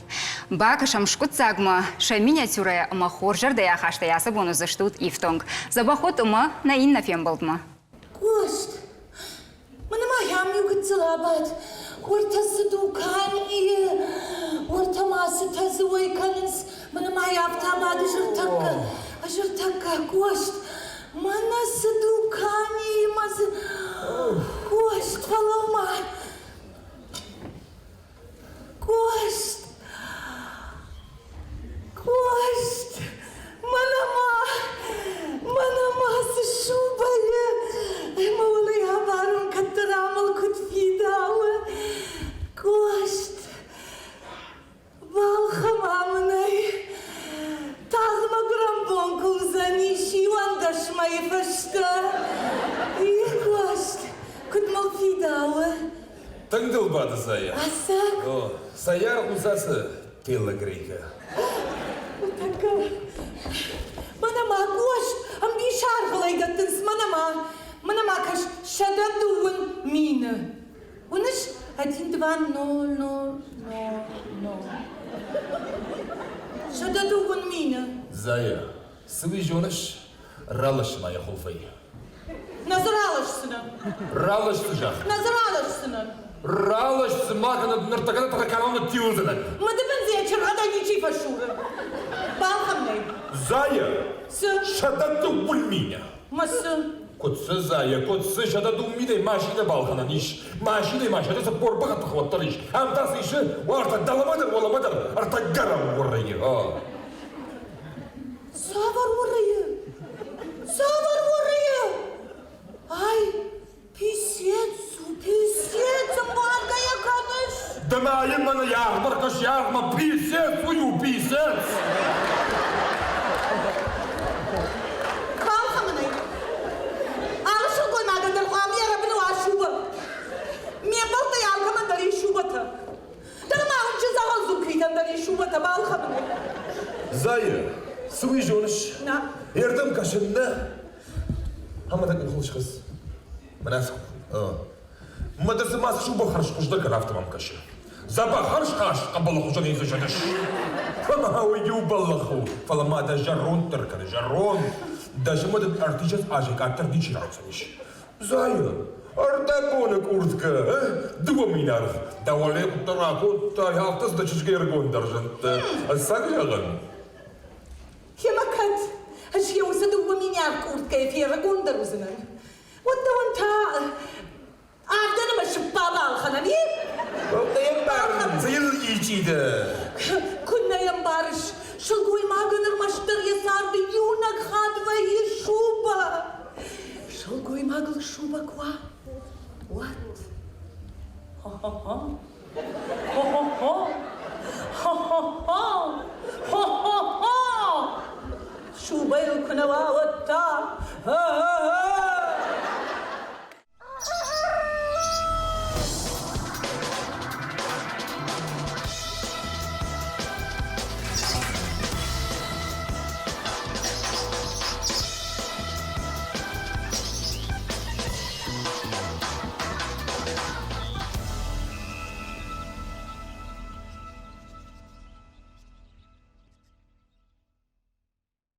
Бакӕсӕм скъуыддзагмӕ, сӕ миниатюрӕйӕ ӕмӕ хорз зӕрдӕйы ахастӕй ацы бон уыдзыстут ифтонг. Дзӕбӕх ут ӕмӕ нӕ иннӕ фембӕлдмӕ. Куыст. Мӕнӕ ма йӕм иу гыццыл абад. Уӕртӕ цы дуканийы, уӕртӕ ма цытӕ дзы уӕй кӕнынц. Мӕнӕ ма йӕ афтӕ абады зыртӕккӕ, зыртӕккӕ, Кост. Мӕнӕ цы дуканийы ма дзы... Кост, фӕлӕуу-ма. Кост! Кост! Мӕнӕ ма, мӕнӕ ма цы шубӕйы! Ӕмӕ уыл ӕй абарон, кӕддӕра мыл куыд фидауы. Кост! Балхӕ-ма мын ӕй. Тагъд мӕ гуырӕн бон куы уыдзӕнис 11 мӕйы фӕстӕ. Ие, Кост, куыд мыл фидауы. Тынг дыл бады Зая. Ӕцӕг? О, Саяр у ацы телогрейкӕ. Ныртӕккӕ. Мӕнӕ ма къос ӕмбисаргъыл дӕттынц, мӕнӕ ма, мӕнӕ ма кӕс, 120 000. Уыныс, один, два, ноль, ноль, ноль, ноль. 120 000. Зая, цы уый зоныс, ралас ма йӕ хуылфӕй. Нӕ дзы раласдзынӕн. Раласдзы зӕгъ. Нӕ дзы раласдзынӕн. Раласдзы ма кӕнӕд ныртӕккӕ нӕ кӕнон ныттиудзынӕн. Мыдыбындз йӕ чыргъӕдӕй ничи фӕсуры. Балхӕн ӕй. Зая! Цы? 120 000. Мӕ цы? Куыд цы, Зая, куыд цы, 120 000-ӕй машинӕ балхӕнӕн ис. Машинӕй ма 140 бӕхы тых уӕддӕр ис. Ам та цы исы, уартӕ дӕлӕмӕ дӕр, уӕлӕмӕ дӕр ӕртӕ гӕрӕм уырыйы. Цавӕр уырыйы? Цавӕр уырыйы? Ай, писец у, писец, ӕмбаргӕ йӕ кӕныс? Ды ма йын мӕнӕ йагъмӕ ркӕс, йагъмӕ, писец уый у, писец! Балхӕнын ӕй. Алы сылгоймагӕн дӕр хъуамӕ йӕ рӕбыны уа шубӕ. Ме мбӕлттӕй алкӕмӕн дӕр ис шубӕтӕ. Дӕр ма уынджы дзӕгъӕлдзу куыйтӕн дӕр ис шубӕтӕ балхӕнын. Зайы, цы уый зоныс? На. Ердӕм кӕсын нӕ. Ӕмӕ дӕ къухыл схӕц. Мӕнӕ цы Мӕ дӕ цыма цы шубӕ хӕрзхуыздӕр кӕн, афтӕ мӕм кӕсы. Дзӕбӕх хӕрзхаст къӕбӕлы хуызӕн ницы зоныс. Фӕлӕ уый иу бӕллӕх у, фӕлӕ ма дӕ зӕронд дӕр кӕны, зӕронд. Дӕ зымӕ дын ӕртиссӕдз азӕй къаддӕр ничи рауадздзӕнис. Зайы, ӕрдӕбоны къурткӕ, дыууӕ минаргъ. Дӕ уӕле куыддӕр ракодтай, афтӕ дӕ чызг ӕргондӕр зындтӕ. Ӕцӕг зӕгъын? Гъемӕ кӕд ӕз йӕ уыцы дыууӕ миниаргъ къурткӕйы ферыгондӕр уыдзынӕн, уӕд дӕуӕн та авдӕн ӕмӕ сыппа балхӕнӕн, и? Ӕмбарын, цы йыл ичъи дӕ? Куыннӕ йӕ мбарыс, сылгоймагӕн ӕрмӕстдӕр йӕ царды иунӕг хатт вӕййы шубӕ. Сылгоймагыл шубӕ куы уа, уӕд. Хо-хо-хо. Хо-хо-хо.